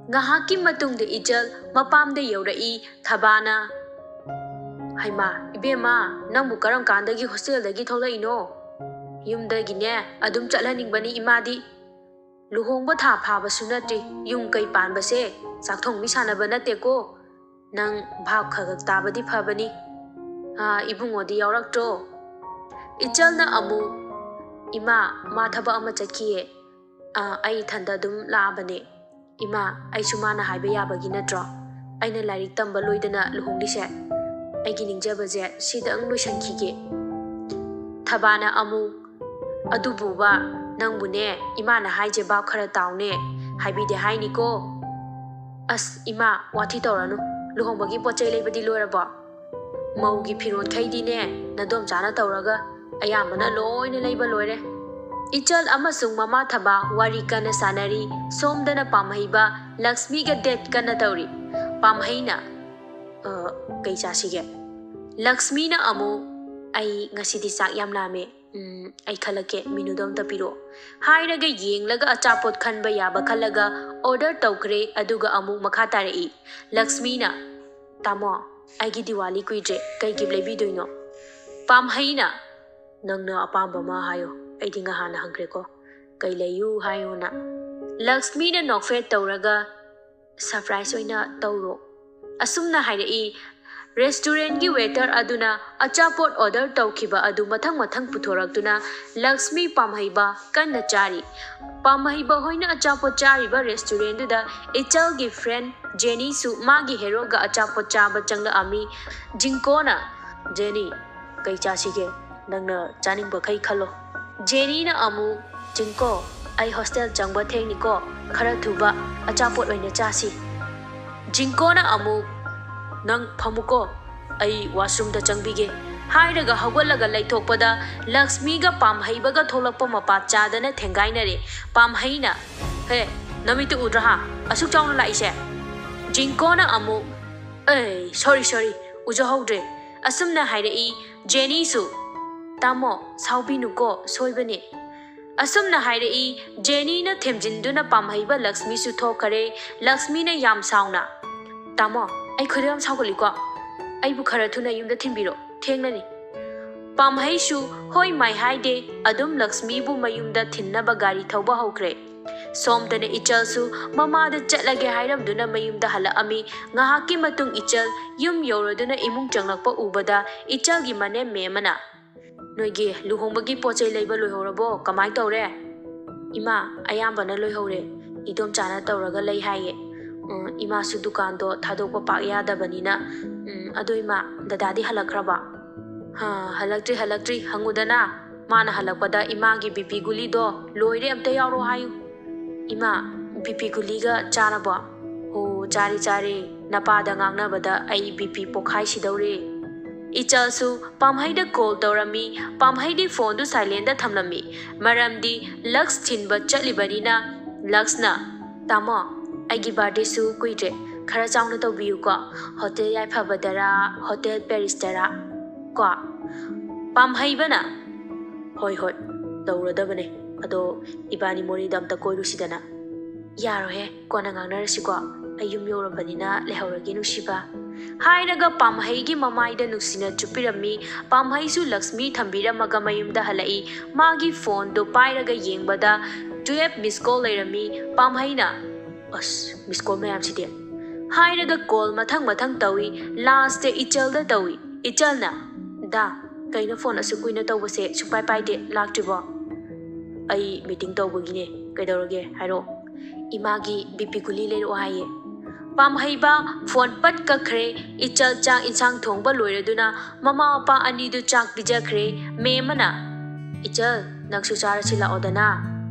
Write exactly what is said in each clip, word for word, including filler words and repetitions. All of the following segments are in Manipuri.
ꯉꯥꯏꯍꯥꯛꯀꯤ ꯃꯇꯨꯡꯗ ꯏꯆꯜ ꯃꯄꯥꯝꯗ ꯌꯧꯔꯛꯏ꯫ ꯊꯕꯥꯅ, "ꯍꯩꯃꯥ, ꯏꯕꯦꯝꯃ, ꯅꯪꯕꯨ ꯀꯔꯝ ꯀꯥꯟꯗꯒꯤ ꯍꯣꯁꯇꯦꯜꯗꯒꯤ ꯊꯣꯛꯂꯛꯏꯅꯣ? ꯌꯨꯝꯗꯒꯤꯅꯦ ꯑꯗꯨꯝ ꯆꯠꯍꯟꯅꯤꯡꯕꯅꯤ ꯏꯃꯥꯗꯤ꯫ ꯂꯨꯍꯣꯡꯕ ꯊꯥ ꯐꯥꯕꯁꯨ ꯅꯠꯇ꯭ꯔꯤ, ꯌꯨꯝ ꯀꯩ ꯄꯥꯟꯕꯁꯦ ꯆꯥꯛꯊꯣꯡ ꯃꯤ ꯁꯥꯟꯅꯕ ꯅꯠꯇꯦꯀꯣ꯫ ꯅꯪ ꯚꯥꯞ ꯈꯔ ꯈꯔ ꯇꯥꯕꯗꯤ ꯐꯕꯅꯤ꯫ ꯑꯥ, ꯏꯕꯨꯡꯉꯣꯗꯤ ꯌꯥꯎꯔꯛꯇ꯭ꯔꯣ?" ꯏꯆꯜꯅ ꯑꯃꯨꯛ, "ꯏꯃꯥ, ꯃꯥ ꯊꯕꯛ ꯑꯃ ꯆꯠꯈꯤꯌꯦ꯫ ꯑꯥ, ꯑꯩ ꯏꯊꯟꯗ ꯑꯗꯨꯝ ꯂꯥꯛꯑꯕꯅꯦ꯫ ꯏꯃꯥ, ꯑꯩꯁꯨ ꯃꯥꯅ ꯍꯥꯏꯕ ꯌꯥꯕꯒꯤ ꯅꯠꯇ꯭ꯔꯣ ꯑꯩꯅ ꯂꯥꯏꯔꯤꯛ ꯇꯝꯕ ꯂꯣꯏꯗꯅ ꯂꯨꯍꯣꯡꯂꯤꯁꯦ? ꯑꯩꯒꯤ ꯅꯤꯡꯖꯕꯁꯦ ꯁꯤꯗꯪ ꯂꯣꯏꯁꯟꯈꯤꯒꯦ꯫" ꯊꯕꯥꯅ ꯑꯃꯨꯛ, "ꯑꯗꯨꯕꯨꯕ, ꯅꯪꯕꯨꯅꯦ, ꯏꯃꯥꯅ ꯍꯥꯏꯁꯦ ꯚꯥꯞ ꯈꯔ ꯇꯥꯎꯅꯦ꯫ ꯍꯥꯏꯕꯤꯗꯦ ꯍꯥꯏꯅꯤꯀꯣ꯫" "ꯑꯁ ꯏꯃꯥ, ꯋꯥꯊꯤ ꯇꯧꯔꯅꯨ꯫ ꯂꯨꯍꯣꯡꯕꯒꯤ ꯄꯣꯠ ꯆꯩ ꯂꯩꯕꯗꯤ ꯂꯣꯏꯔꯕꯣ? ꯃꯧꯒꯤ ꯐꯤꯔꯣꯜꯈꯩꯗꯤꯅꯦ, ꯅꯗꯣꯝꯆꯥꯅ ꯇꯧꯔꯒ ꯑꯌꯥꯝꯕꯅ ꯂꯣꯏꯅ ꯂꯩꯕ ꯂꯣꯏꯔꯦ꯫" ꯏꯆꯜ ꯑꯃꯁꯨꯡ ꯃꯃꯥ ꯊꯕꯥ ꯋꯥꯔꯤ ꯀꯟꯅ ꯁꯥꯟꯅꯔꯤ꯫ ꯁꯣꯝꯗꯅ ꯄꯥꯝꯍꯩꯕ ꯂꯛꯁꯃꯤꯒ date ꯀꯟꯅ ꯇꯧꯔꯤ꯫ ꯄꯥꯝꯍꯩꯅ, "ꯑ, ꯀꯩ ꯆꯥꯁꯤꯒꯦ?" ꯂꯛꯁꯃꯤꯅ ꯑꯃꯨꯛ, "ꯑꯩ ꯉꯁꯤꯗꯤ ꯆꯥꯛ ꯌꯥꯝ ꯂꯥꯝꯃꯦ꯫ ꯎꯝ, ꯑꯩ ꯈꯜꯂꯛꯀꯦ, ꯃꯤꯅꯨꯗꯣ ꯑꯝꯇ ꯄꯤꯔꯛꯑꯣ꯫" ꯍꯥꯏꯔꯒ ꯌꯦꯡꯂꯒ ꯑꯆꯥꯄꯣꯠ ꯈꯟꯕ ꯌꯥꯕ ꯈꯜꯂꯒ order ꯇꯧꯈ꯭ꯔꯦ꯫ ꯑꯗꯨꯒ ꯑꯃꯨꯛ ꯃꯈꯥ ꯇꯥꯔꯛꯏ꯫ ꯂꯛꯁꯃꯤꯅ, "ꯇꯥꯃꯣ, ꯑꯩꯒꯤ ꯗꯤꯋꯥꯂꯤ ꯀꯨꯏꯗ꯭ꯔꯦ, ꯀꯩ gift ꯂꯩꯕꯤꯗꯣꯏꯅꯣ?" ꯄꯥꯝꯍꯩꯅ, "ꯅꯪꯅ ꯑꯄꯥꯝꯕ ꯑꯃ ꯍꯥꯏꯌꯣ, ꯑꯩꯗꯤ ꯉꯍꯥꯟꯅ ꯍꯪꯈ꯭ꯔꯦꯀꯣ, ꯀꯩ ꯂꯩꯌꯨ ꯍꯥꯏꯌꯣꯅ꯫" ꯂꯛꯁꯃꯤꯅ ꯅꯣꯛꯐꯦꯠ ꯇꯧꯔꯒ, "Surprise ꯑꯣꯏꯅ ꯇꯧꯔꯣ꯫" ꯑꯁꯨꯝꯅ ꯍꯥꯏꯔꯛꯏ꯫ Restaurantꯀꯤ waiter ꯑꯗꯨꯅ ꯑꯆꯥꯄꯣꯠ order ꯇꯧꯈꯤꯕ ꯑꯗꯨ ꯃꯊꯪ ꯃꯊꯪ ꯄꯨꯊꯣꯔꯛꯇꯨꯅ ꯂꯛꯁꯃꯤ ꯄꯥꯝꯍꯩꯕ ꯀꯟꯅ ꯆꯥꯔꯤ꯫ ꯄꯥꯝꯍꯩꯕ ꯍꯣꯏꯅ ꯑꯆꯥꯄꯣꯠ ꯆꯥꯔꯤꯕ restaurantꯗꯨꯗ ꯏꯆꯜꯒꯤ friend ꯖꯦꯅꯤꯁꯨ ꯃꯥꯒꯤ heroꯒ ꯑꯆꯥꯄꯣꯠ ꯆꯥꯕ ꯆꯪꯂꯛꯑꯝꯃꯤ꯫ ꯖꯤꯡꯀꯣꯅ, "ꯖꯦꯅꯤ, ꯀꯩ ꯆꯥꯁꯤꯒꯦ? ꯅꯪꯅ ꯆꯥꯅꯤꯡꯕꯈꯩ ꯈꯜꯂꯣ꯫" ꯖꯦꯅꯤꯅ ꯑꯃꯨꯛ, "ꯖꯤꯡꯀꯣ, ꯑꯩ hostel ꯆꯪꯕ ꯊꯦꯡꯅꯤꯀꯣ, ꯈꯔ ꯊꯨꯕ ꯑꯆꯥꯄꯣꯠ ꯑꯣꯏꯅ ꯆꯥꯁꯤ꯫" ꯖꯤꯡꯀꯣꯅ ꯑꯃꯨꯛ, "ꯅꯪ ꯐꯝꯃꯨꯀꯣ, ꯑꯩ washroomꯗ ꯆꯪꯕꯤꯒꯦ" ꯍꯥꯏꯔꯒ ꯍꯧꯒꯠꯂꯒ ꯂꯩꯊꯣꯛꯄꯗ ꯂꯛꯁꯃꯤꯒ ꯄꯥꯝꯍꯩꯕꯒ ꯊꯣꯛꯂꯛꯄ ꯃꯄꯥ ꯆꯥꯗꯅ ꯊꯦꯡꯒꯥꯏꯅꯔꯦ꯫ ꯄꯥꯝꯍꯩꯅ, "ꯍꯦ, ꯅꯃꯤꯠꯇꯨ ꯎꯗ꯭ꯔꯥ ꯍꯥ? ꯑꯁꯨꯛ ꯆꯥꯎꯅ ꯂꯥꯛꯏꯁꯦ?" ꯖꯤꯡꯀꯣꯅ ꯑꯃꯨꯛ, "ꯑꯦ, sorry, sorry, ꯎꯖꯍꯧꯗ꯭ꯔꯦ꯫" ꯑꯁꯨꯝꯅ ꯍꯥꯏꯔꯛꯏ꯫ ꯖꯦꯅꯤꯁꯨ, "ꯇꯥꯃꯣ, ꯁꯥꯎꯕꯤꯅꯨꯀꯣ, ꯁꯣꯏꯕꯅꯦ꯫" ꯑꯁꯨꯝꯅ ꯍꯥꯏꯔꯛꯏ꯫ ꯖꯦꯅꯤꯅ ꯊꯦꯝꯖꯤꯟꯗꯨꯅ ꯄꯥꯝꯍꯩꯕ ꯂꯛꯁꯃꯤꯁꯨ ꯊꯣꯛꯈꯔꯦ꯫ ꯂꯛꯁꯃꯤꯅ ꯌꯥꯝ ꯁꯥꯎꯅ, "ꯇꯥꯃꯣ, ꯑꯩ ꯈꯣꯏꯗꯧ ꯌꯥꯝ ꯁꯥꯎꯒꯠꯂꯤꯀꯣ꯫ ꯑꯩꯕꯨ ꯈꯔ ꯊꯨꯅ ꯌꯨꯝꯗ ꯊꯤꯟꯕꯤꯔꯣ, ꯊꯦꯡꯂꯅꯤ꯫" ꯄꯥꯝꯍꯩꯁꯨ ꯍꯣꯏ ꯃꯥꯏ ꯍꯥꯏꯗꯦ, ꯑꯗꯨꯝ ꯂꯛꯁꯃꯤꯕꯨ ꯃꯌꯨꯝꯗ ꯊꯤꯟꯅꯕ ꯒꯥꯔꯤ ꯊꯧꯕ ꯍꯧꯈ꯭ꯔꯦ꯫ ꯁꯣꯝꯗꯅ ꯏꯆꯜꯁꯨ ꯃꯃꯥꯗ ꯆꯠꯂꯒꯦ ꯍꯥꯏꯔꯝꯗꯨꯅ ꯃꯌꯨꯝꯗ ꯍꯜꯂꯛꯑꯝꯃꯤ꯫ ꯉꯥꯏꯍꯥꯛꯀꯤ ꯃꯇꯨꯡ ꯏꯆꯜ ꯌꯨꯝ ꯌꯧꯔꯗꯨꯅ ꯏꯃꯨꯡ ꯆꯪꯂꯛꯄ ꯎꯕꯗ ꯏꯆꯜꯒꯤ ꯃꯅꯦꯝ ꯃꯦꯝ ꯑꯃꯅ, "ꯅꯣꯏꯒꯤ ꯂꯨꯍꯣꯡꯕꯒꯤ ꯄꯣꯠ ꯆꯩ ꯂꯩꯕ ꯂꯣꯏꯍꯧꯔꯕꯣ? ꯀꯃꯥꯏ ꯇꯧꯔꯦ?" "ꯏꯃꯥ, ꯑꯌꯥꯝꯕꯅ ꯂꯣꯏꯍꯧꯔꯦ꯫ ꯏꯗꯣꯝꯆꯥꯅ ꯇꯧꯔꯒ ꯂꯩ ꯍꯥꯏꯌꯦ꯫ ꯎꯝ, ꯏꯃꯥꯁꯨ ꯗꯨꯀꯥꯟꯗꯣ ꯊꯥꯗꯣꯛꯄ ꯄꯥꯛ ꯌꯥꯗꯕꯅꯤꯅ꯫ ꯎꯝ, ꯑꯗꯣ ꯏꯃꯥ, ꯗꯗꯥꯗꯤ ꯍꯜꯂꯛꯈ꯭ꯔꯕ?" "ꯍꯥ, ꯍꯜꯂꯛꯇ꯭ꯔꯤ, ꯍꯜꯂꯛꯇ꯭ꯔꯤ꯫ ꯍꯪꯉꯨꯗꯅ꯫ ꯃꯥꯅ ꯍꯜꯂꯛꯄꯗ ꯏꯃꯥꯒꯤ ꯕꯤ ꯄꯤ ꯒꯨꯂꯤꯗꯣ ꯂꯣꯏꯔꯦ, ꯑꯝꯇ ꯌꯥꯎꯔꯣ ꯍꯥꯏꯌꯨ꯫" "ꯏꯃꯥ, ꯕꯤ ꯄꯤ ꯒꯨꯂꯤꯒ ꯆꯥꯔꯕꯣ?" "ꯑꯣ, ꯆꯥꯔꯦ, ꯆꯥꯔꯦ꯫ ꯅꯄꯥꯗ ꯉꯥꯡꯅꯕꯗ ꯑꯩ ꯕꯤ ꯄꯤ ꯄꯣꯛꯈꯥꯏ ꯁꯤꯗꯧꯔꯦ꯫" ꯏꯆꯜꯁꯨ ꯄꯥꯝꯍꯩꯗ ꯀꯣꯜ ꯇꯧꯔꯝꯃꯤ꯫ ꯄꯥꯝꯍꯩꯗꯤ ꯐꯣꯟꯗꯨ ꯁꯥꯏꯂꯦꯟꯗ ꯊꯝꯂꯝꯃꯤ꯫ ꯃꯔꯝꯗꯤ ꯂꯛꯁ ꯊꯤꯟꯕ ꯆꯠꯂꯤꯕꯅꯤꯅ꯫ ꯂꯛꯁꯅ, "ꯇꯥꯃꯣ, ꯑꯩꯒꯤ ꯕꯥꯔꯗꯦꯁꯨ ꯀꯨꯏꯗ꯭ꯔꯦ꯫ ꯈꯔ ꯆꯥꯎꯅ ꯇꯧꯕꯤꯌꯨꯀꯣ꯫ ꯍꯣꯇꯦꯜ ꯌꯥꯏꯐꯕꯗꯔꯥ, ꯍꯣꯇꯦꯜ ꯄꯦꯔꯤꯁꯇꯔꯥ ꯀꯣ?" ꯄꯥꯝꯍꯩꯕꯅ, "ꯍꯣꯏ, ꯍꯣꯏ, ꯇꯧꯔꯗꯕꯅꯦ꯫ ꯑꯗꯣ ꯏꯕꯥꯅꯤ ꯃꯣꯔꯦꯗ ꯑꯝꯇ ꯀꯣꯏꯔꯨꯁꯤꯗꯅ꯫" "ꯌꯥꯔꯣꯏꯍꯦ, ꯀꯣꯟꯅ ꯉꯥꯡꯅꯔꯁꯤꯀꯣ꯫ ꯑꯩ ꯌꯨꯝ ꯌꯧꯔꯕꯅꯤꯅ ꯂꯩꯍꯧꯔꯒꯦ, ꯅꯨꯡꯁꯤꯕ꯫" ꯍꯥꯏꯔꯒ ꯄꯥꯝꯍꯩꯒꯤ ꯃꯃꯥꯏꯗ ꯅꯨꯡꯁꯤꯅ ꯆꯨꯞꯄꯤꯔꯝꯃꯤ꯫ ꯄꯥꯝꯍꯩꯁꯨ ꯂꯛꯁꯃꯤ ꯊꯝꯕꯤꯔꯝꯃꯒ ꯃꯌꯨꯝꯗ ꯍꯜꯂꯛꯏ꯫ ꯃꯥꯒꯤ ꯐꯣꯟꯗꯣ ꯄꯥꯏꯔꯒ ꯌꯦꯡꯕꯗ ꯇꯨꯌꯦꯜꯞ ꯃꯤꯁ ꯀꯣꯜ ꯂꯩꯔꯝꯃꯤ꯫ ꯄꯥꯝꯍꯩꯅ, "ꯑꯁ, ꯃꯤꯁ ꯀꯣꯜ ꯃꯌꯥꯝꯁꯤꯗꯤ?" ꯍꯥꯏꯔꯒ ꯀꯣꯜ ꯃꯊꯪ ꯃꯊꯪ ꯇꯧꯏ꯫ ꯂꯥꯁꯇ ꯏꯆꯜꯗ ꯇꯧꯏ꯫ ꯏꯆꯜꯅ, "ꯗꯥ, ꯀꯩꯅꯣ ꯐꯣꯟ ꯑꯁꯨꯛ ꯀꯨꯏꯅ ꯇꯧꯕꯁꯦ ꯁꯨꯡꯄꯥꯏ ꯄꯥꯏꯗꯦ, ꯂꯥꯛꯇ꯭ꯔꯤꯕꯣ?" "ꯑꯩ ꯃꯤꯇꯤꯡ ꯇꯧꯕꯒꯤꯅꯦ, ꯀꯩꯗꯧꯔꯒꯦ ꯍꯥꯏꯔꯛꯑꯣ꯫" "ꯏꯃꯥꯒꯤ ꯕꯤ ꯄꯤ ꯒꯨꯂꯤ ꯂꯩꯔꯛꯑꯣ ꯍꯥꯏꯌꯦ꯫" ꯄꯥꯝꯍꯩꯕ ꯐꯣꯟ ꯄꯠ ꯀꯛꯈ꯭ꯔꯦ꯫ ꯏꯆꯜ ꯆꯥꯛ ꯏꯟꯁꯥꯡ ꯊꯣꯡꯕ ꯂꯣꯏꯔꯗꯨꯅ ꯃꯃꯥ ꯃꯄꯥ ꯑꯅꯤꯗꯨ ꯆꯥꯛ ꯄꯤꯖꯈ꯭ꯔꯦ꯫ ꯃꯦꯝ ꯑꯃꯅ, "ꯏꯆꯜ, ꯅꯪꯁꯨ ꯆꯥꯔꯁꯤ ꯂꯥꯛꯑꯣꯗꯅ꯫"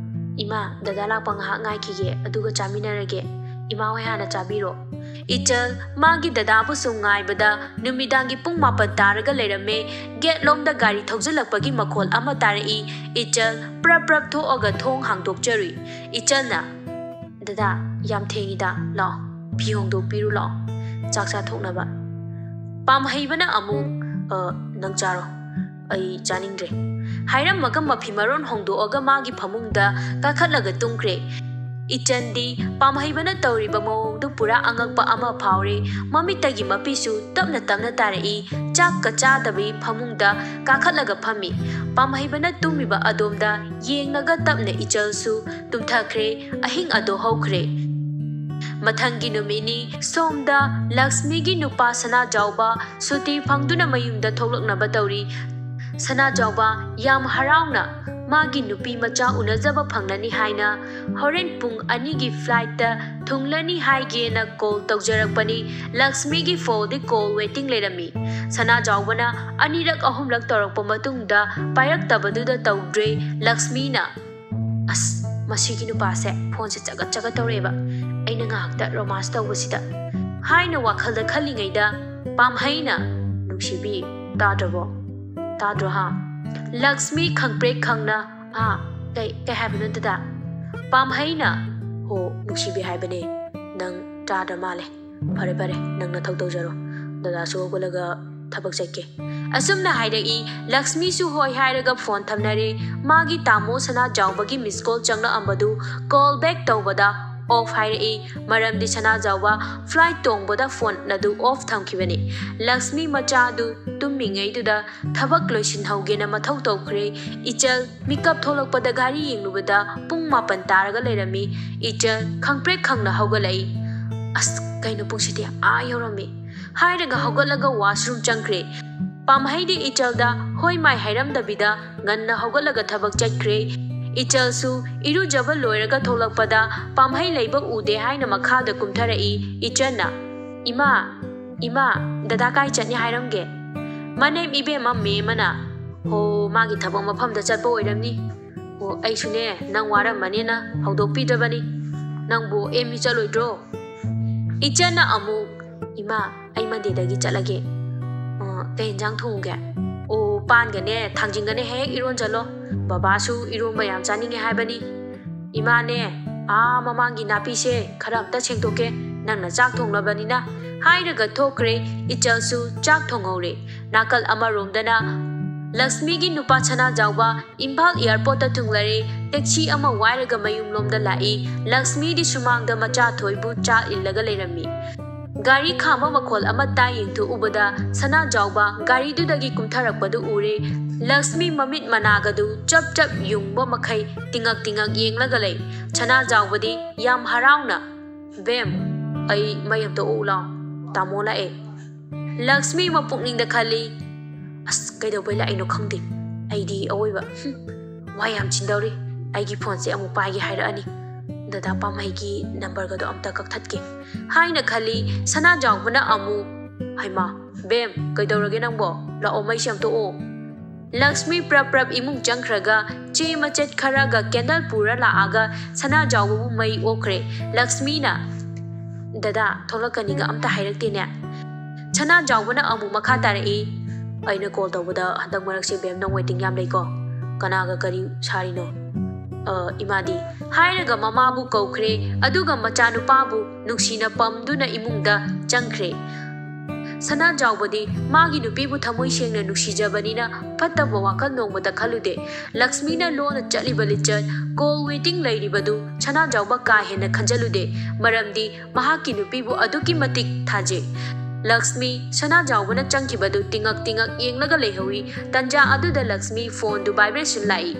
"ꯏꯃꯥ, ꯗꯗꯥ ꯂꯥꯛꯄ ꯉꯥꯏꯍꯥꯛ ꯉꯥꯏꯈꯤꯒꯦ, ꯑꯗꯨꯒ ꯆꯥꯃꯤꯟꯅꯔꯒꯦ꯫ ꯏꯃꯥ ꯍꯣꯏ ꯍꯥꯟꯅ ꯆꯥꯕꯤꯔꯣ꯫" ꯏꯆꯜ ꯃꯥꯒꯤ ꯗꯗꯥꯕꯨ ꯁꯨꯝ ꯉꯥꯏꯕꯗ ꯅꯨꯃꯤꯗꯥꯡꯒꯤ ꯄꯨꯡ ꯃꯥꯄꯟ ꯇꯥꯔꯒ ꯂꯩꯔꯝꯃꯦ꯫ ꯒꯦꯠ ꯂꯣꯝꯗ ꯒꯥꯔꯤ ꯊꯧꯖꯤꯜꯂꯛꯄꯒꯤ ꯃꯈꯣꯜ ꯑꯃ ꯇꯥꯔꯛꯏ꯫ ꯏꯆꯜ ꯄ꯭ꯔꯞ ꯄ꯭ꯔꯞ ꯊꯣꯛꯑꯒ ꯊꯣꯡ ꯍꯥꯡꯗꯣꯛꯆꯔꯨꯏ꯫ ꯏꯆꯜꯅ, "ꯗꯗꯥ, ꯌꯥꯝ ꯊꯦꯡꯉꯤꯗ, ꯂꯥꯛꯑꯣ, ꯐꯤ ꯍꯣꯡꯗꯣꯛꯄꯤꯔꯨ ꯂꯥꯛꯑꯣ, ꯆꯥꯛ ꯆꯥꯊꯣꯛꯅꯕ꯫" ꯄꯥꯝꯍꯩꯕꯅ ꯑꯃꯨꯛ, "ꯑ, ꯅꯪ ꯆꯥꯔꯣ, ꯑꯩ ꯆꯥꯅꯤꯡꯗ꯭ꯔꯦ꯫" ꯍꯥꯏꯔꯝꯃꯒ ꯃꯐꯤ ꯃꯔꯣꯟ ꯍꯣꯡꯗꯣꯛꯑꯒ ꯃꯥꯒꯤ ꯐꯃꯨꯡꯗ ꯀꯥꯈꯠꯂꯒ ꯇꯨꯝꯈ꯭ꯔꯦ꯫ ꯏꯆꯟꯗꯤ ꯄꯥꯝꯍꯩꯕꯅ ꯇꯧꯔꯤꯕ ꯃꯑꯣꯡꯗꯨ ꯄꯨꯔꯥ ꯑꯉꯛꯄ ꯑꯃ ꯐꯥꯎꯔꯦ꯫ ꯃꯃꯤꯠꯇꯒꯤ ꯃꯄꯤꯁꯨ ꯇꯞꯅ ꯇꯞꯅ ꯇꯥꯔꯛꯏ꯫ ꯆꯥꯛꯀ ꯆꯥꯗꯕꯤ ꯐꯃꯨꯡꯗ ꯀꯥꯈꯠꯂꯒ ꯐꯝꯃꯤ꯫ ꯄꯥꯝꯍꯩꯕꯅ ꯇꯨꯝꯃꯤꯕ ꯑꯗꯣꯝꯗ ꯌꯦꯡꯂꯒ ꯇꯞꯅ ꯏꯆꯜꯁꯨ ꯇꯨꯝꯊꯈ꯭ꯔꯦ꯫ ꯑꯍꯤꯡ ꯑꯗꯣ ꯍꯧꯈ꯭ꯔꯦ꯫ ꯃꯊꯪꯒꯤ ꯅꯨꯃꯤꯠꯅꯤ꯫ ꯁꯣꯝꯗ ꯂꯛꯁꯃꯤꯒꯤ ꯅꯨꯄꯥ ꯁꯅꯥꯖꯥꯎꯕ ꯁꯨꯇꯤ ꯐꯪꯗꯨꯅ ꯃꯌꯨꯝꯗ ꯊꯣꯛꯂꯛꯅꯕ ꯇꯧꯔꯤ꯫ ꯁꯅꯥꯖꯥꯎꯕ ꯌꯥꯝ ꯍꯔꯥꯎꯅ ꯃꯥꯒꯤ ꯅꯨꯄꯤ ꯃꯆꯥ ꯎꯅꯖꯕ ꯐꯪꯂꯅꯤ ꯍꯥꯏꯅ ꯍꯣꯔꯦꯟ ꯄꯨꯡ ꯑꯅꯤꯒꯤ flightꯇ ꯊꯨꯡꯂꯅꯤ ꯍꯥꯏꯒꯦꯅ call ꯇꯧꯖꯔꯛꯄꯅꯤ꯫ ꯂꯛꯁꯃꯤꯒꯤ phoneꯗꯤ call waiting ꯂꯩꯔꯝꯃꯤ꯫ ꯁꯅꯥꯖꯥꯎꯕꯅ ꯑꯅꯤꯔꯛ ꯑꯍꯨꯝꯂꯛ ꯇꯧꯔꯛꯄ ꯃꯇꯨꯡꯗ ꯄꯥꯏꯔꯛꯇꯕꯗꯨꯗ ꯇꯧꯗ꯭ꯔꯦ꯫ ꯂꯛꯁꯃꯤꯅ, "ꯑꯁ, ꯃꯁꯤꯒꯤ ꯅꯨꯄꯥꯁꯦ phoneꯁꯦ ꯆꯒꯠ ꯆꯒꯠ ꯇꯧꯔꯛꯑꯦꯕ, ꯑꯩꯅ ꯉꯥꯏꯍꯥꯛꯇ romance ꯇꯧꯕꯁꯤꯗ" ꯍꯥꯏꯅ ꯋꯥꯈꯜꯗ ꯈꯜꯂꯤꯉꯩꯗ ꯄꯥꯝꯍꯩꯅ, "ꯅꯨꯡꯁꯤꯕꯤ, ꯇꯥꯗ꯭ꯔꯕꯣ? ꯇꯥꯗ꯭ꯔꯣ ꯍꯥ?" ꯂꯛꯁꯃꯤ ꯈꯪꯄ꯭ꯔꯦꯛ ꯈꯪꯅ, "ꯑꯥ, ꯀꯩ, ꯀꯩ ꯍꯥꯏꯕꯅꯣ ꯗꯗꯥ?" ꯄꯥꯝꯍꯩꯅ, "ꯍꯣ, ꯅꯨꯡꯁꯤꯕꯤ ꯍꯥꯏꯕꯅꯦ, ꯅꯪ ꯇꯥꯗ꯭ꯔ ꯃꯥꯜꯂꯦ꯫ ꯐꯔꯦ, ꯐꯔꯦ, ꯅꯪ ꯅꯊꯧ ꯇꯧꯖꯔꯣ꯫ ꯗꯗꯥꯁꯨ ꯍꯧꯒꯠꯂꯒ ꯊꯕꯛ ꯆꯠꯀꯦ꯫" ꯑꯁꯨꯝꯅ ꯍꯥꯏꯔꯛꯏ꯫ ꯂꯛꯁꯃꯤꯁꯨ ꯍꯣꯏ ꯍꯥꯏꯔꯒ phone ꯊꯝꯅꯔꯦ꯫ ꯃꯥꯒꯤ ꯇꯥꯃꯣ ꯁꯅꯥꯖꯥꯎꯕꯒꯤ miss call ꯆꯪꯂꯛꯑꯝꯕꯗꯨ call back ꯇꯧꯕꯗ off ꯍꯥꯏꯔꯛꯏ꯫ ꯃꯔꯝꯗꯤ ꯁꯅꯥꯖꯥꯎꯕ flight ꯇꯣꯡꯕꯗ phone ꯑꯗꯨ off ꯊꯝꯈꯤꯕꯅꯤ꯫ ꯂꯛꯁꯃꯤ ꯃꯆꯥꯗꯨ ꯇꯨꯝꯃꯤꯉꯩꯗꯨꯗ ꯊꯕꯛ ꯂꯣꯏꯁꯤꯟꯍꯧꯒꯦꯅ ꯃꯊꯧ ꯇꯧꯈ꯭ꯔꯦ꯫ ꯏꯆꯜ ꯃꯤꯀꯞ ꯊꯣꯛꯂꯛꯄꯗ ꯘꯥꯔꯤ ꯌꯦꯡꯂꯨꯕꯗ ꯄꯨꯡ ꯃꯥꯄꯟ ꯇꯥꯔꯒ ꯂꯩꯔꯝꯃꯤ꯫ ꯏꯆꯜ ꯈꯪꯄ꯭ꯔꯦꯛ ꯈꯪꯅ ꯍꯧꯒꯠꯂꯛꯏ꯫ "ꯑꯁ, ꯀꯩꯅꯣ, ꯄꯨꯡꯁꯤꯗꯤ ꯑꯥ ꯌꯧꯔꯝꯃꯤ" ꯍꯥꯏꯔꯒ ꯍꯧꯒꯠꯂꯒ washroom ꯆꯪꯈ꯭ꯔꯦ꯫ ꯄꯥꯝꯍꯩꯗꯤ ꯏꯆꯜꯗ ꯍꯣꯏ ꯃꯥꯏ ꯍꯥꯏꯔꯝꯗꯕꯤꯗ ꯉꯟꯅ ꯍꯧꯒꯠꯂꯒ ꯊꯕꯛ ꯆꯠꯈ꯭ꯔꯦ꯫ ꯏꯆꯜꯁꯨ ꯏꯔꯨꯖꯕ ꯂꯣꯏꯔꯒ ꯊꯣꯛꯂꯛꯄꯗ ꯄꯥꯝꯍꯩ ꯂꯩꯕ ꯎꯗꯦ ꯍꯥꯏꯅ ꯃꯈꯥꯗ ꯀꯨꯝꯊꯔꯛꯏ꯫ ꯏꯆꯟꯅ, "ꯏꯃꯥ, ꯏꯃꯥ, ꯗꯗꯥ ꯀꯥꯏ ꯆꯠꯅꯤ ꯍꯥꯏꯔꯝꯒꯦ?" "ꯃꯅꯦꯝ ꯏꯕꯦꯝꯃ ꯃꯦꯝꯃꯅ, ꯍꯣ, ꯃꯥꯒꯤ ꯊꯕꯛ ꯃꯐꯝꯗ ꯆꯠꯄ ꯑꯣꯏꯔꯝꯅꯤ꯫ ꯑꯣ, ꯑꯩꯁꯨꯅꯦ, ꯅꯪ ꯋꯥꯔꯝꯃꯅꯦꯅ ꯍꯧꯗꯣꯛꯄꯤꯗ꯭ꯔꯕꯅꯤ꯫ ꯅꯪꯕꯨ M U ꯆꯠꯂꯣꯏꯗ꯭ꯔꯣ?" ꯏꯆꯟꯅ ꯑꯃꯨꯛ, "ꯏꯃꯥ, ꯑꯩ Mondayꯗꯒꯤ ꯆꯠꯂꯒꯦ꯫ ꯑ, ꯀꯩ ꯌꯦꯟꯖꯥꯡ ꯊꯣꯡꯉꯨꯒꯦ?" "ꯑꯣ, ꯄꯥꯟꯒꯅꯦ, ꯊꯥꯡꯖꯤꯡꯒꯅꯦ ꯍꯦꯛ ꯏꯔꯣꯟꯖꯜꯂꯣ꯫ ꯕꯕꯥꯁꯨ ꯏꯔꯣꯟꯕ ꯌꯥꯝ ꯆꯥꯅꯤꯡꯉꯦ ꯍꯥꯏꯕꯅꯤ꯫" "ꯏꯃꯥꯅꯦ, ꯑꯥ ꯃꯃꯥꯡꯒꯤ ꯅꯥꯄꯤꯁꯦ ꯈꯔ ꯑꯝꯇ ꯁꯦꯡꯗꯣꯛꯀꯦ, ꯅꯪꯅ ꯆꯥꯛ ꯊꯣꯡꯂꯕꯅꯤꯅ" ꯍꯥꯏꯔꯒ ꯊꯣꯛꯈ꯭ꯔꯦ꯫ ꯏꯆꯜꯁꯨ ꯆꯥꯛ ꯊꯣꯡꯍꯧꯔꯦ꯫ ꯅꯥꯀꯜ ꯑꯃꯔꯣꯝꯗꯅ ꯂꯛꯁꯃꯤꯒꯤ ꯅꯨꯄꯥ ꯁꯅꯥꯖꯥꯎꯕ ꯏꯝꯐꯥꯜ ꯑꯦꯌꯥꯔꯄꯣꯔꯠꯇ ꯊꯨꯡꯂꯔꯦ꯫ ꯇꯦꯛꯁꯤ ꯑꯃ ꯋꯥꯏꯔꯒ ꯃꯌꯨꯝꯂꯣꯝꯗ ꯂꯥꯛꯏ꯫ ꯂꯛꯁꯃꯤꯗꯤ ꯁꯨꯃꯥꯡꯗ ꯃꯆꯥꯊꯣꯏꯕꯨ ꯆꯥ ꯏꯜꯂꯒ ꯂꯩꯔꯝꯃꯤ꯫ ꯒꯥꯔꯤ ꯈꯥꯝꯕ ꯃꯈꯣꯜ ꯑꯃ ꯇꯥꯏ꯫ ꯌꯦꯡꯊꯣꯛꯎꯕꯗ ꯁꯅꯥꯖꯥꯎꯕ ꯒꯥꯔꯤꯗꯨꯗꯒꯤ ꯀꯨꯝꯊꯔꯛꯄꯗꯨ ꯎꯔꯦ꯫ ꯂꯛꯁꯃꯤ ꯃꯃꯤꯠ ꯃꯅꯥꯒꯗꯨ ꯆꯞ ꯆꯞ ꯌꯨꯡꯕ ꯃꯈꯩ ꯇꯤꯉꯛ ꯇꯤꯉꯛ ꯌꯦꯡꯂꯒ ꯂꯩ꯫ ꯁꯅꯥꯖꯥꯎꯕꯗꯤ ꯌꯥꯝ ꯍꯔꯥꯎꯅ, "ꯕꯦꯝ, ꯑꯩ ꯃꯩ ꯑꯝꯇ ꯑꯣꯛꯎ ꯂꯥꯎ, ꯇꯥꯃꯣ ꯂꯥꯛꯑꯦ꯫" ꯂꯛꯁꯃꯤ ꯃꯄꯨꯛꯅꯤꯡꯗ ꯈꯜꯂꯤ, "ꯑꯁ, ꯀꯩꯗꯧꯕꯩ ꯂꯥꯛꯏꯅꯣ ꯈꯪꯗꯦ꯫ ꯑꯩꯗꯤ ꯑꯋꯣꯏꯕ, ꯍꯨꯝ, ꯋꯥ ꯌꯥꯝ ꯆꯤꯟꯗꯧꯔꯤ꯫ ꯑꯩꯒꯤ ꯐꯣꯟꯁꯦ ꯑꯃꯨꯛ ꯄꯥꯏꯒꯦ ꯍꯥꯏꯔꯛꯑꯅꯤ꯫ ꯗꯗꯥ ꯄꯥꯝꯍꯩꯒꯤ ꯅꯝꯕꯔꯒꯗꯣ ꯑꯝꯇ ꯀꯛꯊꯠꯀꯦ" ꯍꯥꯏꯅ ꯈꯜꯂꯤ꯫ ꯁꯅꯥꯖꯥꯎꯕꯅ ꯑꯃꯨꯛ, "ꯍꯩꯃꯥ, ꯕꯦꯝ, ꯀꯩꯗꯧꯔꯒꯦ ꯅꯪꯕꯣ? ꯂꯥꯛꯑꯣ, ꯃꯩꯁꯦ ꯑꯝꯇ ꯑꯣꯛꯑꯣ꯫" ꯂꯛꯁꯃꯤ ꯄ꯭ꯔꯞ ꯄ꯭ꯔꯞ ꯏꯃꯨꯡ ꯆꯪꯈ꯭ꯔꯒ ꯆꯦ ꯃꯆꯦꯠ ꯈꯔꯒ ꯀꯦꯟꯗꯜ ꯄꯨꯔ ꯂꯥꯛꯑꯒ ꯁꯅꯥꯖꯥꯎꯕꯕꯨ ꯃꯩ ꯑꯣꯛꯈ꯭ꯔꯦ꯫ ꯂꯛꯁꯃꯤꯅ, "ꯗꯗꯥ ꯊꯣꯛꯂꯛꯀꯅꯤꯒ ꯑꯝꯇ ꯍꯥꯏꯔꯛꯇꯦꯅꯦ?" ꯁꯅꯥꯖꯥꯎꯕꯅ ꯑꯃꯨꯛ ꯃꯈꯥ ꯇꯥꯔꯛꯏ, "ꯑꯩꯅ ꯀꯣꯜ ꯇꯧꯕꯗ ꯍꯟꯗꯛ ꯃꯔꯛꯁꯦ ꯕꯦꯝ ꯅꯪ ꯋꯦꯇꯤꯡ ꯌꯥꯝ ꯂꯩꯀꯣ꯫ ꯀꯅꯥꯒ ꯀꯔꯤ ꯁꯥꯔꯤꯅꯣ? ꯑ, ꯏꯃꯥꯗꯤ?" ꯍꯥꯏꯔꯒ ꯃꯃꯥꯕꯨ ꯀꯧꯈ꯭ꯔꯦ, ꯑꯗꯨꯒ ꯃꯆꯥꯅꯨꯄꯥꯕꯨ ꯅꯨꯡꯁꯤꯅ ꯄꯝꯗꯨꯅ ꯏꯃꯨꯡꯗ ꯆꯪꯈ꯭ꯔꯦ꯫ ꯁꯅꯥꯖꯥꯎꯕꯗꯤ ꯃꯥꯒꯤ ꯅꯨꯄꯤꯕꯨ ꯊꯃꯣꯏ ꯁꯦꯡꯅ ꯅꯨꯡꯁꯤꯖꯕꯅꯤꯅ ꯐꯠꯇꯕ ꯋꯥꯈꯜ ꯅꯣꯡꯃꯇ ꯈꯜꯂꯨꯗꯦ꯫ ꯂꯛꯁꯃꯤꯅ ꯂꯣꯟꯅ ꯆꯠꯂꯤꯕ ꯂꯤꯆꯠ, ꯀꯣꯜ ꯋꯦꯇꯤꯡ ꯂꯩꯔꯤꯕꯗꯨ ꯁꯅꯥꯖꯥꯎꯕ ꯀꯥ ꯍꯦꯟꯅ ꯈꯟꯖꯜꯂꯨꯗꯦ, ꯃꯔꯝꯗꯤ ꯃꯍꯥꯛꯀꯤ ꯅꯨꯄꯤꯕꯨ ꯑꯗꯨꯛꯀꯤ ꯃꯇꯤꯛ ꯊꯥꯖꯩ꯫ ꯂꯛꯁꯃꯤ ꯁꯅꯥꯖꯥꯎꯕꯅ ꯆꯪꯈꯤꯕꯗꯨ ꯇꯤꯉꯛ ꯇꯤꯉꯛ ꯌꯦꯡꯂꯒ ꯂꯩꯍꯧꯏ꯫ ꯇꯟꯖꯥ ꯑꯗꯨꯗ ꯂꯛꯁꯃꯤ ꯐꯣꯟꯗꯨ vibration ꯂꯥꯛꯏ꯫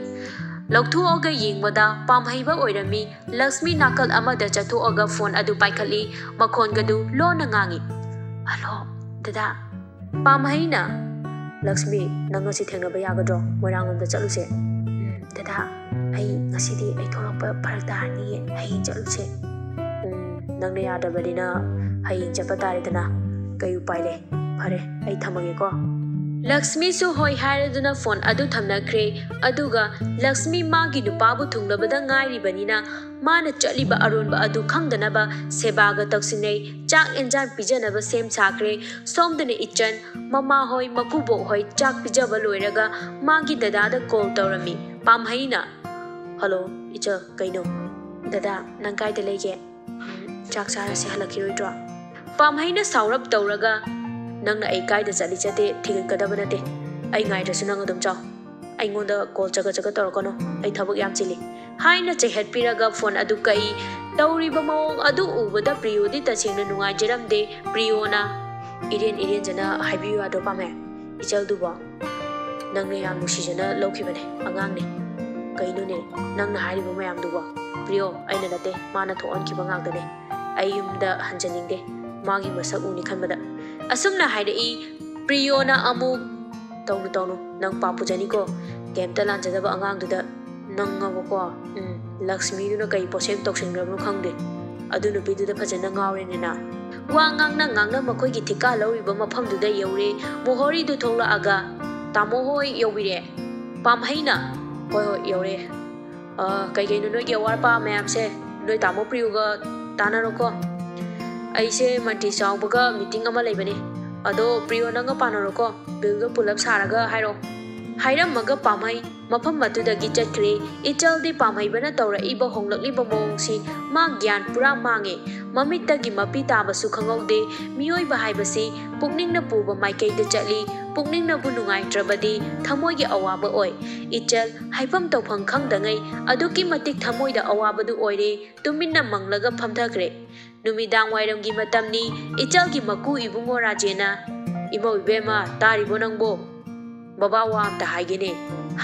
ꯂꯧꯊꯣꯛꯑꯒ ꯌꯦꯡꯕꯗ ꯄꯥꯝꯍꯩꯕ ꯑꯣꯏꯔꯝꯃꯤ꯫ ꯂꯛꯁꯃꯤ ꯅꯥꯀꯜ ꯑꯃꯗ ꯆꯠꯊꯣꯛꯑꯒ ꯐꯣꯟ ꯑꯗꯨ ꯄꯥꯏꯈꯠꯂꯤ꯫ ꯃꯈꯣꯟꯒꯗꯨ ꯂꯣꯟꯅ ꯉꯥꯡꯏ, "ꯍꯜꯂꯣ, ꯗꯗꯥ꯫" ꯄꯥꯝꯍꯩꯅ, "ꯂꯛꯁꯃꯤ, ꯅꯪ ꯉꯁꯤ ꯊꯦꯡꯅꯕ ꯌꯥꯒꯗ꯭ꯔꯣ? ꯃꯣꯏꯔꯥꯡꯂꯣꯝꯗ ꯆꯠꯂꯨꯁꯦ꯫" "ꯎꯝ, ꯗꯗꯥ, ꯑꯩ ꯉꯁꯤꯗꯤ ꯑꯩ ꯊꯣꯛꯂꯛꯄ ꯐꯔꯛ ꯇꯥꯔꯅꯤꯌꯦ, ꯍꯌꯦꯡ ꯆꯠꯂꯨꯁꯦ꯫" "ꯎꯝ, ꯅꯪꯅ ꯌꯥꯗꯕꯅꯤꯅ ꯍꯌꯦꯡ ꯆꯠꯄ ꯇꯥꯔꯦꯗꯅ, ꯀꯩ ꯎꯄꯥꯏ ꯂꯩ? ꯐꯔꯦ, ꯑꯩ ꯊꯝꯃꯒꯦꯀꯣ꯫" ꯂꯛꯁꯃꯤꯁꯨ ꯍꯣꯏ ꯍꯥꯏꯔꯗꯨꯅ ꯐꯣꯟ ꯑꯗꯨ ꯊꯝꯅꯈ꯭ꯔꯦ꯫ ꯑꯗꯨꯒ ꯂꯛꯁꯃꯤ ꯃꯥꯒꯤ ꯅꯨꯄꯥꯕꯨ ꯊꯨꯡꯂꯕꯗ ꯉꯥꯏꯔꯤꯕꯅꯤꯅ ꯃꯥꯅ ꯆꯠꯂꯤꯕ ꯑꯔꯣꯟꯕ ꯑꯗꯨ ꯈꯪꯗꯅꯕ ꯁꯦꯕꯥꯒ ꯇꯧꯁꯤꯟꯅꯩ꯫ ꯆꯥꯛ ꯑꯦꯟꯖꯥꯡ ꯄꯤꯖꯅꯕ ꯁꯦꯝ ꯁꯥꯈ꯭ꯔꯦ꯫ ꯁꯣꯝꯗꯅ ꯏꯆꯟ, ꯃꯃꯥ ꯍꯣꯏ, ꯃꯀꯨꯕꯣꯛ ꯍꯣꯏ ꯆꯥꯛ ꯄꯤꯖꯕ ꯂꯣꯏꯔꯒ ꯃꯥꯒꯤ ꯗꯗꯥꯗ ꯀꯣꯜ ꯇꯧꯔꯝꯃꯤ꯫ ꯄꯥꯝꯍꯩꯅ, "ꯍꯜꯂꯣ, ꯏꯆꯜ, ꯀꯩꯅꯣ?" "ꯗꯗꯥ, ꯅꯪ ꯀꯥꯏꯗ ꯂꯩꯒꯦ? ꯎꯝ, ꯆꯥꯛ ꯆꯥꯔꯁꯦ, ꯍꯜꯂꯛꯈꯤꯔꯣꯏꯗ꯭ꯔꯣ?" ꯄꯥꯝꯍꯩꯅ ꯁꯥꯎꯔꯞ ꯇꯧꯔꯒ, "ꯅꯪꯅ ꯑꯩ ꯀꯥꯏꯗ ꯆꯠꯂꯤ ꯆꯠꯇꯦ ꯊꯤꯒꯠꯀꯗꯕ ꯅꯠꯇꯦ꯫ ꯑꯩ ꯉꯥꯏꯗ꯭ꯔꯁꯨ ꯅꯪ ꯑꯗꯨꯝ ꯆꯥꯎ꯫ ꯑꯩꯉꯣꯟꯗ ꯀꯣꯜ ꯆꯒꯠ ꯆꯒꯠ ꯇꯧꯔꯛꯀꯅꯨ, ꯑꯩ ꯊꯕꯛ ꯌꯥꯝ ꯆꯤꯜꯂꯤ" ꯍꯥꯏꯅ ꯆꯩꯍꯠꯄꯤꯔꯒ ꯐꯣꯟ ꯑꯗꯨ ꯀꯛꯏ꯫ ꯇꯧꯔꯤꯕ ꯃꯑꯣꯡ ꯑꯗꯨ ꯎꯕꯗ ꯄ꯭ꯔꯤꯌꯣꯗꯤ ꯇꯁꯦꯡꯅ ꯅꯨꯡꯉꯥꯏꯖꯔꯝꯗꯦ꯫ ꯄ꯭ꯔꯤꯌꯣꯅ ꯏꯔꯦꯟ ꯏꯔꯦꯟꯖꯅ ꯍꯥꯏꯕꯤꯌꯨ ꯌꯥꯗ꯭ꯔꯣ ꯄꯥꯝꯃꯦ? "ꯏꯆꯜꯗꯨꯕꯣ ꯅꯪꯅ ꯌꯥꯝ ꯅꯨꯡꯁꯤꯖꯅ ꯂꯧꯈꯤꯕꯅꯦ, ꯑꯉꯥꯡꯅꯦ꯫ ꯀꯩꯅꯣꯅꯦ ꯅꯪꯅ ꯍꯥꯏꯔꯤꯕ ꯃꯌꯥꯝꯗꯨꯕꯣ?" "ꯄ꯭ꯔꯤꯌꯣ, ꯑꯩꯅ ꯅꯠꯇꯦ, ꯃꯥꯅ ꯊꯣꯛꯍꯟꯈꯤꯕ ꯉꯥꯛꯇꯅꯦ꯫ ꯑꯩ ꯌꯨꯝꯗ ꯍꯟꯖꯅꯤꯡꯗꯦ, ꯃꯥꯒꯤ ꯃꯁꯛ ꯎꯅꯤ ꯈꯟꯕꯗ"꯫ ꯑꯁꯨꯝꯅ ꯍꯥꯏꯔꯛꯏ꯫ ꯄ꯭ꯔꯤꯌꯣꯅ ꯑꯃꯨꯛ, "ꯇꯧꯅꯨ, ꯇꯧꯅꯨ, ꯅꯪ ꯄꯥꯞ ꯄꯨꯖꯅꯤꯀꯣ꯫ ꯀꯩꯝꯇ ꯂꯥꯟꯖꯗꯕ ꯑꯉꯥꯡꯗꯨꯗ ꯅꯪꯉꯕꯀꯣ꯫ ꯎꯝ, ꯂꯛꯁꯃꯤꯗꯨꯅ ꯀꯩ ꯄꯣꯠꯁꯦꯝ ꯇꯧꯁꯤꯟꯈ꯭ꯔꯕꯅꯣ ꯈꯪꯗꯦ꯫ ꯑꯗꯨ ꯅꯨꯄꯤꯗꯨꯗ ꯐꯖꯅ ꯉꯥꯎꯔꯦꯅꯦ ꯅꯪ"꯫ ꯋꯥ ꯉꯥꯡꯅ ꯉꯥꯡꯅ ꯃꯈꯣꯏꯒꯤ ꯊꯤꯀꯥ ꯂꯧꯔꯤꯕ ꯃꯐꯝꯗꯨꯗ ꯌꯧꯔꯦ꯫ ꯃꯣꯍꯣꯔꯤꯗꯨ ꯊꯣꯛꯂꯛꯑꯒ, "ꯇꯥꯃꯣ ꯍꯣꯏ ꯌꯧꯕꯤꯔꯦ?" ꯄꯥꯝꯍꯩꯅ, "ꯍꯣꯏ, ꯍꯣꯏ, ꯌꯧꯔꯦ꯫ ꯑ, ꯀꯩ ꯀꯩꯅꯣ ꯅꯣꯏꯒꯤ ꯑꯋꯥꯠ ꯑꯄꯥ ꯃꯌꯥꯝꯁꯦ ꯅꯣꯏ ꯇꯥꯃꯣ ꯄ꯭ꯔꯤꯌꯨꯒ ꯇꯥꯟꯅꯔꯣꯀꯣ꯫ ꯑꯩꯁꯦ ꯃꯟꯇ꯭ꯔꯤ ꯆꯥꯎꯕꯒ ꯃꯤꯇꯤꯡ ꯑꯃ ꯂꯩꯕꯅꯦ꯫ ꯑꯗꯣ ꯄ꯭ꯔꯤꯌꯨ ꯅꯪꯒ ꯄꯥꯟꯅꯔꯣꯀꯣ꯫ ꯕꯤꯜꯗꯣ ꯄꯨꯂꯞ ꯁꯥꯔꯒ ꯍꯥꯏꯔꯛꯑꯣ"꯫ ꯍꯥꯏꯔꯝꯃꯒ ꯄꯥꯝꯍꯩ ꯃꯐꯝ ꯑꯗꯨꯗꯒꯤ ꯆꯠꯈ꯭ꯔꯦ꯫ ꯏꯆꯜꯗꯤ ꯄꯥꯝꯍꯩꯕꯅ ꯇꯧꯔꯛꯏꯕ ꯍꯣꯡꯂꯛꯂꯤꯕ ꯃꯑꯣꯡꯁꯤ ꯃꯥ ꯒ꯭ꯌꯥꯟ ꯄꯨꯔꯥ ꯃꯥꯡꯉꯦ꯫ ꯃꯃꯤꯠꯇꯒꯤ ꯃꯄꯤ ꯇꯥꯕꯁꯨ ꯈꯪꯍꯧꯗꯦ꯫ ꯃꯤꯑꯣꯏꯕ ꯍꯥꯏꯕꯁꯤ ꯄꯨꯛꯅꯤꯡꯅ ꯄꯨꯕ ꯃꯥꯏꯀꯩꯗ ꯆꯠꯂꯤ꯫ ꯄꯨꯛꯅꯤꯡꯅꯕꯨ ꯅꯨꯡꯉꯥꯏꯇ꯭ꯔꯕꯗꯤ ꯊꯃꯣꯏꯒꯤ ꯑꯋꯥꯕ ꯑꯣꯏ꯫ ꯏꯆꯜ ꯍꯥꯏꯐꯝ ꯇꯧꯐꯝ ꯈꯪꯗꯉꯩ ꯑꯗꯨꯛꯀꯤ ꯃꯇꯤꯛ ꯊꯃꯣꯏꯗ ꯑꯋꯥꯕꯗꯨ ꯑꯣꯏꯔꯦ꯫ ꯇꯨꯃꯤꯟꯅ ꯃꯪꯂꯒ ꯐꯝꯊꯈ꯭ꯔꯦ꯫ ꯅꯨꯃꯤꯗꯥꯡ ꯋꯥꯏꯔꯝꯒꯤ ꯃꯇꯝꯅꯤ꯫ ꯏꯆꯜꯒꯤ ꯃꯀꯨ ꯏꯕꯨꯡꯉꯣ ꯔꯥꯖꯦꯅ, "ꯏꯃꯧ ꯏꯕꯦꯝꯃ, ꯇꯥꯔꯤꯕꯣ ꯅꯪꯕꯣ? ꯕꯕꯥ ꯋꯥ ꯑꯝꯇ ꯍꯥꯏꯒꯦꯅꯦ"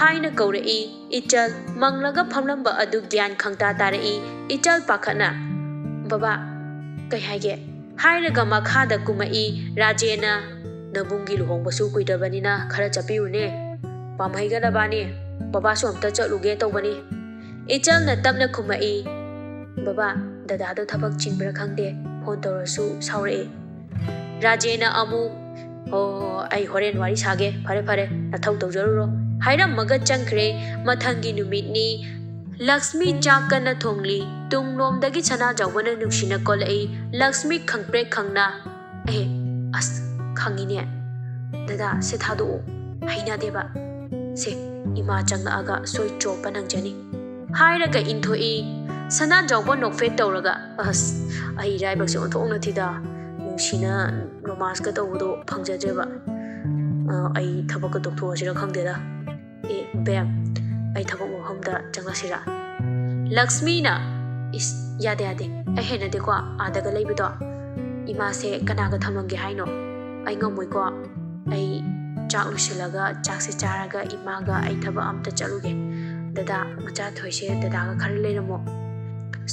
ꯍꯥꯏꯅ ꯀꯧꯔꯛꯏ꯫ ꯏꯆꯜ ꯃꯪꯂꯒ ꯐꯝꯂꯝꯕ ꯑꯗꯨ ꯒ꯭ꯌꯥꯟ ꯈꯪꯇꯥ ꯇꯥꯔꯛꯏ꯫ ꯏꯆꯜ ꯄꯥꯈꯠꯅ, "ꯕꯕꯥ, ꯀꯩ ꯍꯥꯏꯒꯦ?" ꯍꯥꯏꯔꯒ ꯃꯈꯥꯗ ꯀꯨꯝꯃꯛꯏ꯫ ꯔꯥꯖꯦꯅ, "ꯅꯕꯨꯡꯒꯤ ꯂꯨꯍꯣꯡꯕꯁꯨ ꯀꯨꯏꯗ꯭ꯔꯕꯅꯤꯅ ꯈꯔ ꯆꯠꯄꯤꯌꯨꯅꯦ꯫ ꯄꯥꯝꯍꯩꯒ ꯅꯕꯥꯅꯤ, ꯕꯕꯥꯁꯨ ꯑꯝꯇ ꯆꯠꯂꯨꯒꯦ ꯇꯧꯕꯅꯤ"꯫ ꯏꯆꯜꯅ ꯇꯞꯅ ꯈꯨꯝꯃꯛꯏ, "ꯕꯕꯥ, ꯗꯗꯥꯗꯣ ꯊꯕꯛ ꯆꯤꯟꯕ꯭ꯔꯥ ꯈꯪꯗꯦ, ꯐꯣꯟ ꯇꯧꯔꯁꯨ ꯁꯥꯎꯔꯛꯑꯦ"꯫ ꯔꯥꯖꯦꯅ ꯑꯃꯨꯛ, "ꯍꯣ, ꯍꯣ, ꯍꯣ, ꯑꯩ ꯍꯣꯔꯦꯟ ꯋꯥꯔꯤ ꯁꯥꯒꯦ꯫ ꯐꯔꯦ, ꯐꯔꯦ, ꯅꯊꯧ ꯇꯧꯖꯔꯨꯔꯣ" ꯍꯥꯏꯔꯝꯃꯒ ꯆꯪꯈ꯭ꯔꯦ꯫ ꯃꯊꯪꯒꯤ ꯅꯨꯃꯤꯠꯅꯤ꯫ ꯂꯛꯁꯃꯤ ꯆꯥꯛ ꯀꯟꯅ ꯊꯣꯡꯂꯤ꯫ ꯇꯨꯡꯂꯣꯝꯗꯒꯤ ꯁꯅꯥꯖꯥꯎꯕꯅ ꯅꯨꯡꯁꯤꯅ ꯀꯧꯔꯛꯏ꯫ ꯂꯛꯁꯃꯤ ꯈꯪꯄ꯭ꯔꯦꯛ ꯈꯪꯅ, "ꯑꯦ, ꯑꯁ, ꯈꯪꯉꯤꯅꯦ꯫ ꯗꯗꯥ, ꯁꯦ ꯊꯥꯗꯣꯛꯑꯣ꯫ ꯍꯩꯅꯗꯦꯕ꯫ ꯁꯦ, ꯏꯃꯥ ꯆꯪꯂꯛꯑꯒ ꯁꯣꯏ ꯆꯣꯞꯄ ꯅꯪꯖꯅꯤ" ꯍꯥꯏꯔꯒ ꯏꯟꯊꯣꯛꯏ꯫ ꯁꯅꯥꯖꯥꯎꯕ ꯅꯣꯛꯐꯦꯠ ꯇꯧꯔꯒ, "ꯑꯁ, ꯑꯩ ꯏꯔꯥꯏꯕꯛꯁꯦ ꯑꯣꯟꯊꯣꯛꯅ ꯊꯤꯗ꯫ ꯅꯨꯡꯁꯤꯅ ꯔꯣꯃꯥꯟꯁꯀ ꯇꯧꯕꯗꯣ ꯐꯪꯖꯗ꯭ꯔꯦꯕ"꯫ ꯑ, ꯑꯩ ꯊꯕꯛꯀ ꯇꯣꯛꯊꯣꯛꯑꯁꯤꯔ ꯈꯪꯗꯦꯗ꯫ ꯑꯦ, ꯕꯦꯝ, ꯑꯩ ꯊꯕꯛ ꯃꯐꯝꯗ ꯆꯪꯉꯁꯤꯔꯥ? ꯂꯛꯁꯃꯤꯅ, "ꯏꯁ, ꯌꯥꯗꯦ, ꯌꯥꯗꯦ, ꯑꯩ ꯍꯩꯅꯗꯦꯀꯣ ꯑꯥꯗꯒ ꯂꯩꯕꯗꯣ꯫ ꯏꯃꯥꯁꯦ ꯀꯅꯥꯒ ꯊꯝꯂꯝꯒꯦ ꯍꯥꯏꯅꯣ? ꯑꯩ ꯉꯝꯃꯣꯏꯀꯣ꯫ ꯑꯩ ꯆꯥꯛ ꯂꯣꯏꯁꯤꯜꯂꯒ, ꯆꯥꯛꯁꯦ ꯆꯥꯔꯒ ꯏꯃꯥꯒ ꯑꯩ ꯊꯕꯛ ꯑꯝꯇ ꯆꯠꯂꯨꯒꯦ꯫ ꯗꯗꯥ, ꯃꯆꯥ ꯊꯣꯏꯁꯦ ꯗꯗꯥꯒ ꯈꯔ ꯂꯩꯔꯝꯃꯣ꯫"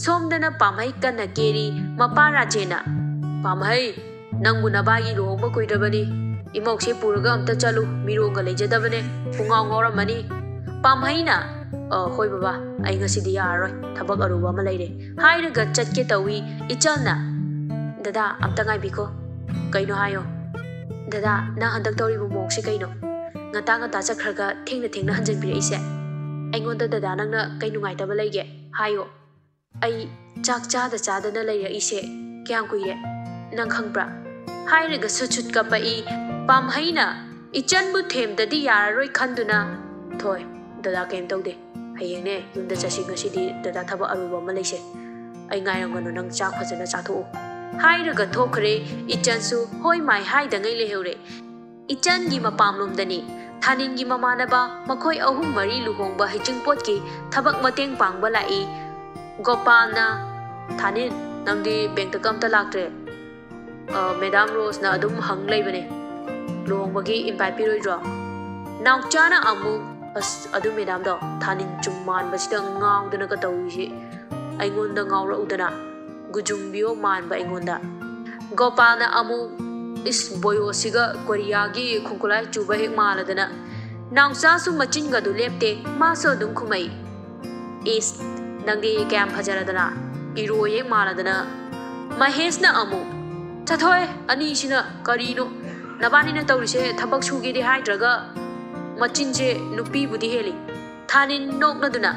ꯁꯣꯝꯗꯅ ꯄꯥꯝꯍꯩ ꯀꯟꯅ ꯀꯦꯔꯤ꯫ ꯃꯄꯥ ꯔꯥꯖꯦꯟꯅ, "ꯄꯥꯝꯍꯩ, ꯅꯪꯕꯨ ꯅꯕꯥꯒꯤ ꯂꯨꯍꯣꯡꯕ ꯀꯨꯏꯗ꯭ꯔꯕꯅꯤ꯫ ꯏꯃꯧꯁꯦ ꯄꯨꯔꯒ ꯑꯝꯇ ꯆꯠꯂꯨ, ꯃꯤꯔꯣꯜꯒ ꯂꯩꯖꯗꯕꯅꯦ꯫ ꯄꯨꯡꯉꯥꯎ ꯉꯥꯎꯔꯝꯃꯅꯤ꯫" ꯄꯥꯝꯍꯩꯅ, "ꯑ, ꯍꯣꯏ ꯕꯕꯥ, ꯑꯩ ꯉꯁꯤꯗꯤ ꯌꯥꯔꯔꯣꯏ, ꯊꯕꯛ ꯑꯔꯨꯕ ꯑꯃ ꯂꯩꯔꯦ," ꯍꯥꯏꯔꯒ ꯆꯠꯀꯦ ꯇꯧꯏ꯫ ꯏꯆꯜꯅ, "ꯗꯗꯥ, ꯑꯝꯇ ꯉꯥꯏꯕꯤꯈꯣ꯫" "ꯀꯩꯅꯣ ꯍꯥꯏꯌꯣ꯫" "ꯗꯗꯥ, ꯅꯪ ꯍꯟꯗꯛ ꯇꯧꯔꯤꯕ ꯃꯑꯣꯡꯁꯦ ꯀꯩꯅꯣ? ꯉꯟꯇꯥ ꯉꯟꯇꯥ ꯆꯠꯈ꯭ꯔꯒ ꯊꯦꯡꯅ ꯊꯦꯡꯅ ꯍꯟꯖꯤꯟꯕꯤꯔꯛꯏꯁꯦ꯫ ꯑꯩꯉꯣꯟꯗ ꯗꯗꯥ ꯅꯪꯅ ꯀꯩ ꯅꯨꯡꯉꯥꯏꯇꯕ ꯂꯩꯒꯦ? ꯍꯥꯏꯌꯣ꯫ ꯑꯩ ꯆꯥꯛ ꯆꯥꯗ ꯆꯥꯗꯅ ꯂꯩꯔꯛꯏꯁꯦ ꯀꯌꯥꯝ ꯀꯨꯏꯔꯦ, ꯅꯪ ꯈꯪꯕ꯭ꯔꯥ?" ꯍꯥꯏꯔꯒ ꯁꯨꯠ ꯁꯨꯠ ꯀꯞꯄꯛꯏ꯫ ꯄꯥꯝꯍꯩꯅ, "ꯏꯆꯟꯕꯨ ꯊꯦꯝꯗꯗꯤ ꯌꯥꯔꯔꯣꯏ ꯈꯟꯗꯨꯅ꯫" "ꯊꯣꯏ, ꯗꯗꯥ ꯀꯩꯝ ꯇꯧꯗꯦ꯫ ꯍꯌꯦꯡꯅꯦ ꯌꯨꯝꯗ ꯆꯠꯁꯤ, ꯉꯁꯤꯗꯤ ꯗꯗꯥ ꯊꯕꯛ ꯑꯔꯨꯕ ꯑꯃ ꯂꯩꯁꯦ꯫ ꯑꯩ ꯉꯥꯏꯔꯝꯒꯅꯨ, ꯅꯪ ꯆꯥꯛ ꯐꯖꯅ ꯆꯥꯊꯣꯛꯎ꯫" ꯍꯥꯏꯔꯒ ꯊꯣꯛꯈ꯭ꯔꯦ꯫ ꯏꯆꯟꯁꯨ ꯍꯣꯏ ꯃꯥꯏ ꯍꯥꯏꯗꯉꯩ ꯂꯩꯍꯧꯔꯦ꯫ ꯏꯆꯟꯒꯤ ꯃꯄꯥꯝꯂꯣꯝꯗꯅꯤ꯫ ꯊꯥꯅꯤꯟꯒꯤ ꯃꯃꯥꯟꯅꯕ ꯃꯈꯣꯏ ꯑꯍꯨꯝ ꯃꯔꯤ ꯂꯨꯍꯣꯡꯕ ꯍꯩꯖꯤꯡꯄꯣꯠꯀꯤ ꯊꯕꯛ ꯃꯇꯦꯡ ꯄꯥꯡꯕ ꯂꯥꯛꯏ꯫ ꯒꯣꯄꯥꯜꯅ, "ꯊꯥꯅꯤꯟ, ꯅꯪꯗꯤ ꯕꯦꯡꯛꯇꯒ ꯑꯝꯇ ꯂꯥꯛꯇ꯭ꯔꯦ?" "ꯑ, ꯃꯦꯗꯥꯝ ꯔꯣꯁꯅ ꯑꯗꯨꯝ ꯍꯪ ꯂꯩꯕꯅꯦ, ꯂꯨꯍꯣꯡꯕꯒꯤ ꯏꯟꯚꯥꯏꯠ ꯄꯤꯔꯣꯏꯗ꯭ꯔꯣ?" ꯅꯥꯎꯆꯥꯅ ꯑꯃꯨꯛ, "ꯑꯁ, ꯑꯗꯨ ꯃꯦꯗꯥꯝꯗꯣ ꯊꯥꯅꯤꯟ ꯆꯨꯝ ꯃꯥꯟꯕꯁꯤꯗ ꯉꯥꯎꯗꯅꯒ ꯇꯧꯔꯤꯁꯤ, ꯑꯩꯉꯣꯟꯗ ꯉꯥꯎꯔꯛꯎꯗꯅ, ꯒꯨꯖꯨꯡꯕꯤꯌꯣ ꯃꯥꯟꯕ ꯑꯩꯉꯣꯟꯗ꯫" ꯒꯣꯄꯥꯜꯅ ꯑꯃꯨꯛ, "ꯏꯁ, ꯕꯣꯌꯣꯁꯤꯒ ꯀꯣꯔꯤꯌꯥꯒꯤ ꯈꯣꯡꯀꯨꯂꯥꯏ ꯆꯨꯕ ꯍꯦꯛ ꯃꯥꯜꯂꯗꯅ꯫" ꯅꯥꯎꯆꯥꯁꯨ ꯃꯆꯤꯟꯒꯗꯨ ꯂꯦꯞꯇꯦ, ꯃꯥꯁꯨ ꯑꯗꯨꯝ ꯈꯨꯝꯃꯛꯏ꯫ "ꯏꯁ, ꯅꯪꯗꯤ ꯀꯌꯥꯝ ꯐꯖꯔꯗꯅ, ꯏꯔꯣꯏ ꯍꯦꯛ ꯃꯥꯜꯂꯗꯅ꯫" ꯃꯍꯦꯁꯅ ꯑꯃꯨꯛ, "ꯆꯠꯊꯣꯍꯦ, ꯑꯅꯤꯁꯤꯅ ꯀꯔꯤꯅꯣ? ꯅꯕꯥꯅꯤꯅ ꯇꯧꯔꯤꯁꯦ ꯊꯕꯛ ꯁꯨꯒꯦꯗꯤ ꯍꯥꯏꯗ꯭ꯔꯒ ꯃꯆꯤꯟꯁꯦ ꯅꯨꯄꯤꯕꯨꯗꯤ ꯍꯦꯜꯂꯤ꯫" ꯊꯥꯅꯤꯟ ꯅꯣꯛꯅꯗꯨꯅ,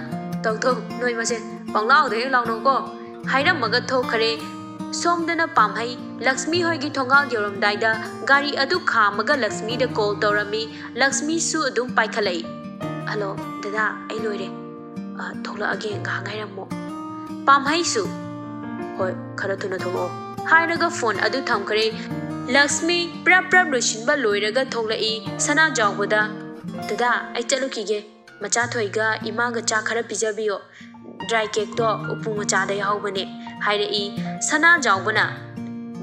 "ꯊꯧ ꯊꯧ, ꯅꯣꯏ ꯃꯁꯦꯟ ꯄꯪꯂꯥꯎꯗ ꯍꯦꯛ ꯂꯥꯎꯅꯧꯀꯣ," ꯍꯥꯏꯔꯝꯃꯒ ꯊꯣꯛꯈꯔꯦ꯫ ꯁꯣꯝꯗꯅ ꯄꯥꯝꯍꯩ ꯂꯛꯁꯃꯤ ꯍꯣꯏꯒꯤ ꯊꯣꯡꯒꯥꯜ ꯌꯧꯔꯝꯗꯥꯏꯗ ꯒꯥꯔꯤ ꯑꯗꯨ ꯈꯥꯝꯃꯒ ꯂꯛꯁꯃꯤꯗ ꯀꯣꯜ ꯇꯧꯔꯝꯃꯤ꯫ ꯂꯛꯁꯃꯤꯁꯨ ꯑꯗꯨꯝ ꯄꯥꯏꯈꯠꯂꯛꯏ꯫ "ꯍꯜꯂꯣ, ꯗꯗꯥ, ꯑꯩ ꯂꯣꯏꯔꯦ꯫ ꯑ, ꯊꯣꯛꯂꯛꯑꯒꯦ, ꯉꯥꯏꯍꯥꯛ ꯉꯥꯏꯔꯝꯃꯣ꯫" ꯄꯥꯝꯍꯩꯁꯨ, "ꯍꯣꯏ, ꯈꯔ ꯊꯨꯅ ꯊꯣꯛꯂꯛꯑꯣ꯫ ꯍꯥꯏꯔꯒ ꯐꯣꯟ ꯑꯗꯨ ꯊꯝꯈ꯭ꯔꯦ꯫ ꯂꯛꯁꯃꯤ ꯄ꯭ꯔꯞ ꯄ꯭ꯔꯞ ꯂꯣꯏꯁꯤꯟꯕ ꯂꯣꯏꯔꯒ ꯊꯣꯛꯂꯛꯏ꯫ ꯁꯅꯥꯖꯥꯎꯕꯗ, "ꯗꯗꯥ, ꯑꯩ ꯆꯠꯂꯨꯈꯤꯒꯦ꯫ ꯃꯆꯥꯊꯣꯏꯒ ꯏꯃꯥꯒ ꯆꯥꯛ ꯈꯔ ꯄꯤꯖꯕꯤꯌꯣ꯫ ꯗ꯭ꯔꯥꯏ ꯀꯦꯛꯇꯣ ꯎꯄꯨ ꯃꯆꯥꯗ ꯌꯥꯎꯍꯧꯕꯅꯦ," ꯍꯥꯏꯔꯛꯏ꯫ ꯁꯅꯥꯖꯥꯎꯕꯅ,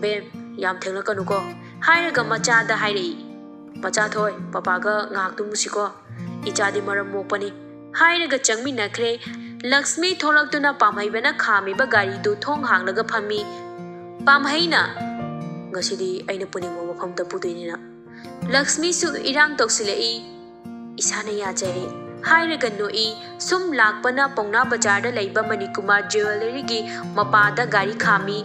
"ꯕꯦꯝ, ꯌꯥꯝ ꯊꯦꯡꯂꯛꯀꯅꯨꯀꯣ," ꯍꯥꯏꯔꯒ ꯃꯆꯥꯗ ꯍꯥꯏꯔꯛꯏ꯫ "ꯃꯆꯥꯊꯣꯏ, ꯄꯄꯥꯒ ꯉꯥꯏꯍꯥꯛ ꯇꯨꯝꯃꯨꯁꯤꯀꯣ꯫ ꯏꯆꯥꯗꯤ ꯃꯔꯝ ꯃꯣꯛꯄꯅꯤ," ꯍꯥꯏꯔꯒ ꯆꯪꯃꯤꯟꯅꯈ꯭ꯔꯦ꯫ ꯂꯛꯁꯃꯤ ꯊꯣꯛꯂꯛꯇꯨꯅ ꯄꯥꯝꯍꯩꯕꯅ ꯈꯥꯝꯃꯤꯕ ꯒꯥꯔꯤꯗꯨ ꯊꯣꯡ ꯍꯥꯡꯂꯒ ꯐꯝꯃꯤ꯫ ꯄꯥꯝꯍꯩꯅ, "ꯉꯁꯤꯗꯤ ꯑꯩꯅ ꯄꯨꯅꯤꯡꯕ ꯃꯐꯝꯗ ꯄꯨꯗꯣꯏꯅꯤꯅ꯫ ꯂꯛꯁꯃꯤꯁꯨ ꯏꯔꯥꯡ ꯇꯧꯁꯤꯜꯂꯛꯏ꯫ "ꯏꯁꯥꯅ ꯌꯥꯖꯔꯦ," ꯍꯥꯏꯔꯒ ꯅꯣꯛꯏ꯫ ꯁꯨꯝ ꯂꯥꯛꯄꯅ ꯄꯥꯎꯅꯥ ꯕꯖꯥꯔꯗ ꯂꯩꯕ ꯃꯅꯤꯀꯨꯃꯥꯔ ꯖꯨꯋꯦꯂꯔꯤꯒꯤ ꯃꯄꯥꯗ ꯒꯥꯔꯤ ꯈꯥꯝꯃꯤ꯫